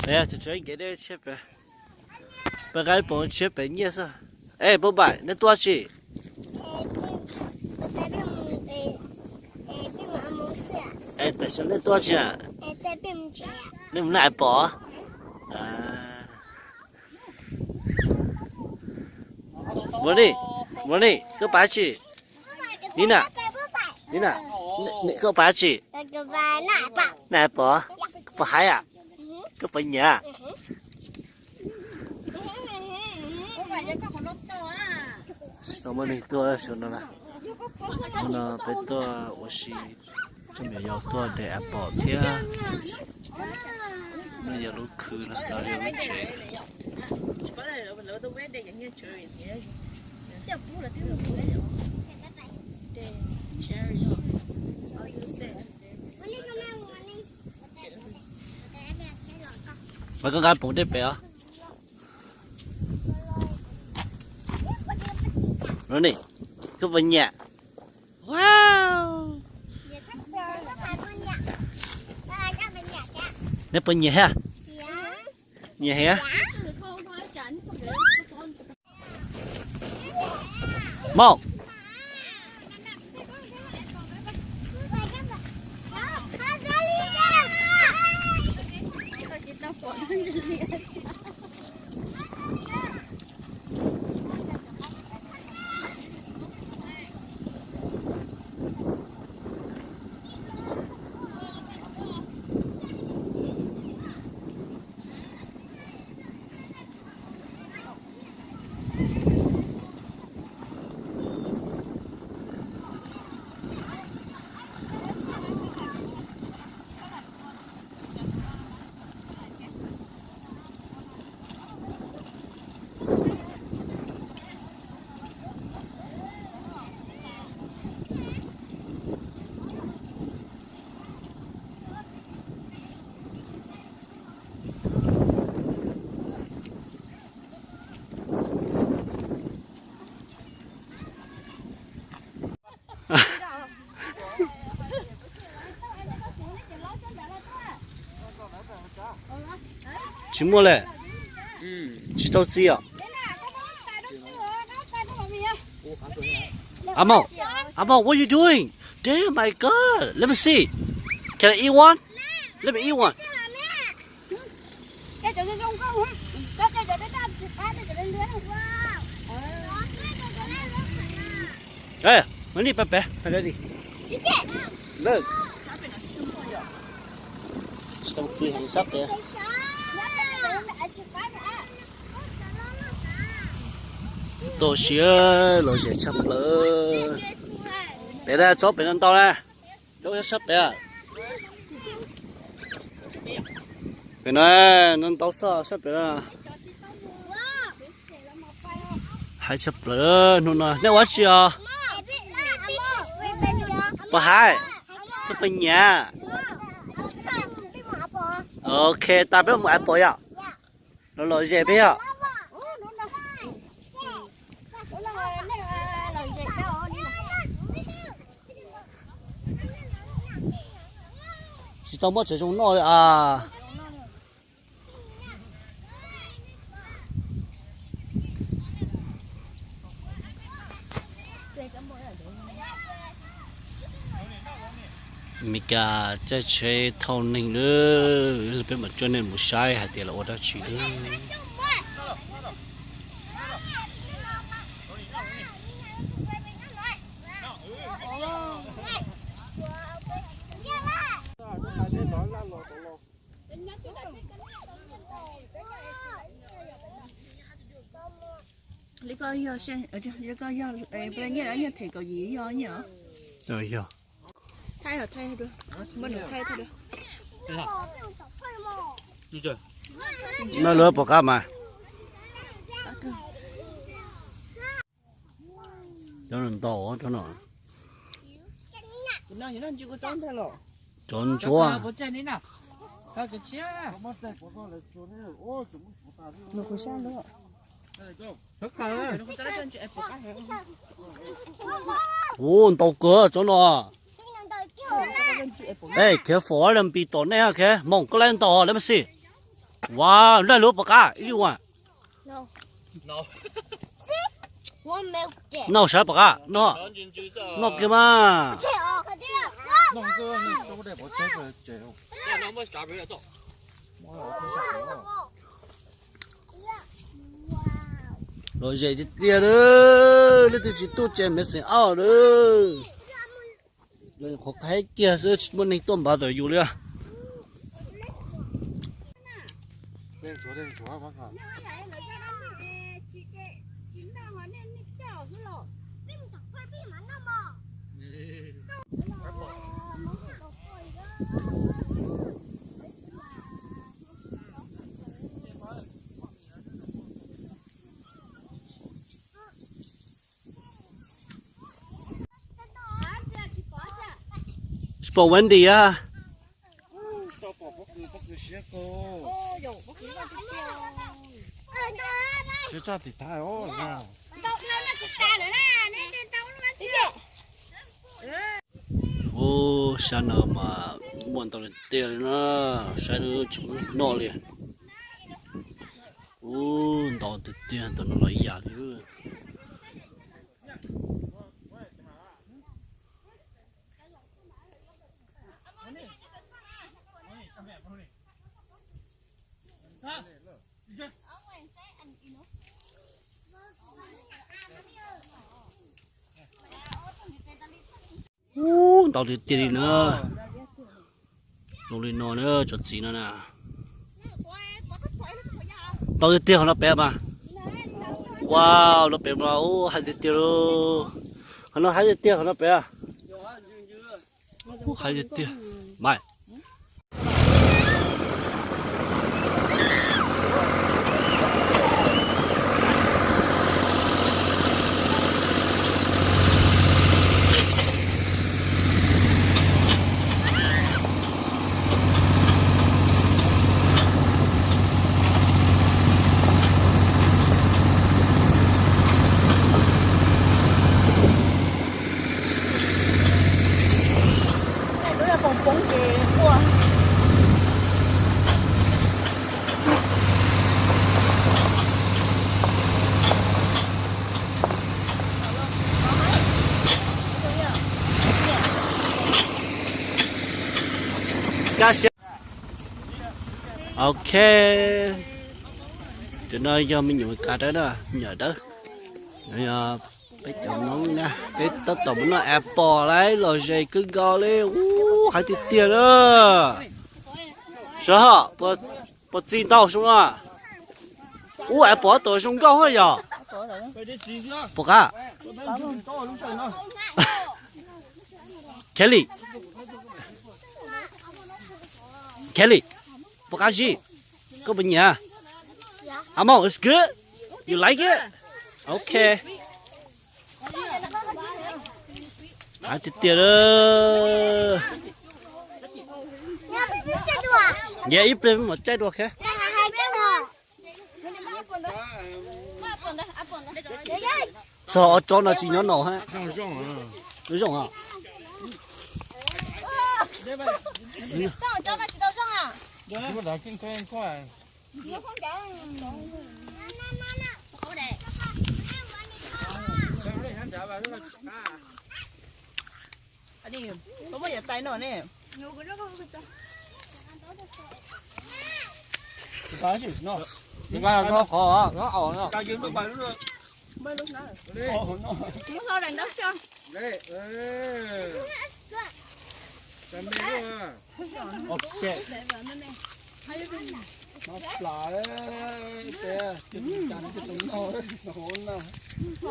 Tshuav ib nkev dej tshiab pem, peb nqa ib poom tshiab pem nyiaj xwb. Es Paj Npaim, nej tuaj tsi? Es tam sim no nej tuaj tsi? Nej mus noj ais pom? Mus ni, mus ni, koj pab tsi? Ni na, ni na, koj pab tsi? Noj ais pom? Koj pom hais a? Koj pom nyiam? Tsis tau muaj neeg tuaj sawv no na. Hnub no peb tuaj ua si, coj me nyuam yaus tuaj de ais pom thiab. No yog lub khw los yog lub tsev. Mas koj nqa poom dej pem os. Ronnie, koj puas nyiam? Wow. Neb puas nyiam thiab? Nyiam thiab. Moj. Tsis muaj li. Tsis tau txiv os. Amo, Amo, what you doing? Damn, my God. Let me see. Can I eat one? Let me eat one. Ê, mov ni pab pem, pab daddy. Tsis tau txiv heev sab pem. Toj siab lom zem tshaj plaws. Pem na, txhob pem no ntau na. Txhob sab pem. Pem no, no ntau xwb sab pem na. Haib tshaj plaws hnub no. Nej ua dab tsi os? Puas haib? Koj puas nyiam? Ok, tas peb mus ais pom yom. Los lom zem peb yom. Tsis tau muab tsev zoo noj li as. Meskas caij tsheb thauj neeg lawm, peb mam coj nej mus saib hais tias lawv ua dab tsi lawm. Li koj yog, li koj yog, nyiaj, nyiaj them kaum yim yog nyiaj os? Yog. Thaij, thaij, muab nws thaij thaij. No lawv pom qab mas. Cov no ntau cov no. Cov ntsuab. Ua ntau kawg cov no. Ê, khiav fom lawm npis tom nej khiav moom koj laib ntau lawm mas xij. Wow, noj lub pom qab ib ua. Noj sawv pom qab, noj, noj kiag mas. Lom zem tiag tiag lawm, leej twg tsis tuaj ces me xeem ab lawm. Qhuav qhib kiag xwb tsis muaj neeg tuaj npav tom yus li. Tsis pom Wendy a. Ub, sab no mas muaj ntau tiag tiag li na, saib tsis muaj noj li. Ub, ntau tiag tiag, ntau no los ib yam li. Ub, ntau tiag tiag li na. Zoo li no na, cov txiv no na. Ntau tiag tiag, qhov no pem mas. Wow, no pem mas, ub, haib tiag tiag lauj. Qhov no haib tiag tiag, qhov no pem. Ub, haib tiag tiag. Mas. Ok, cov no yog me nyuam Meskas dawb na, me nyuam dawb. Peb cov Hmoob na, peb tab tom mus noj apple lawm, lom zem kawg nkaus li, ub, haib tiag tiag na. Sawv hos, puas txi ntau zoo na? Ub, apple tab tom zoo nkauj yog. Puas qab? Kelly, Kelly, puas qab zib? Koj puas nyiam? Amo, it's good? You like it? Ok. Haib tiag tiag. Yog ib pliag mam caij dua. Txog ob tsob no tsis nyob no hab. Zoo os.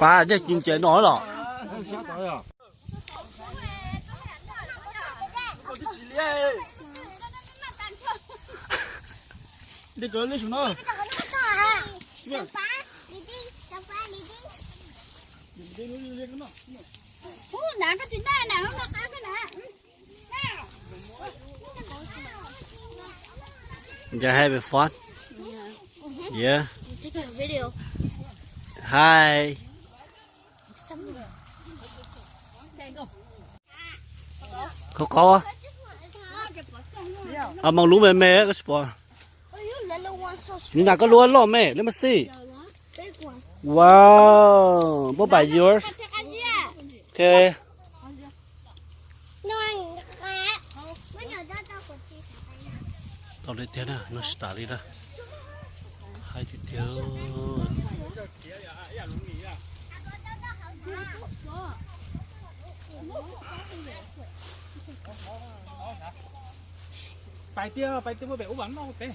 Pab, nej tsis ntses no los? Nca hai be fun. Yeah. Hi. Kho qhov, a, moog lub me me koj tsis pom. Nws nas koj lub loj me, let me see. Wow, what about yours? Okay. Tau li tiag na, no tas li na. Hais tiag tiag. Pais tiag, pais tiag, pem ub vas noj tes.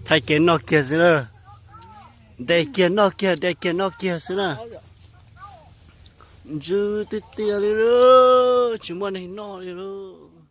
Thaij kev noj kiag xwb na. Ntes kiag noj kiag, ntes kiag noj kiag xwb na. Ntsw tiag tiag li lauj, tsis muaj neeg noj li lauj.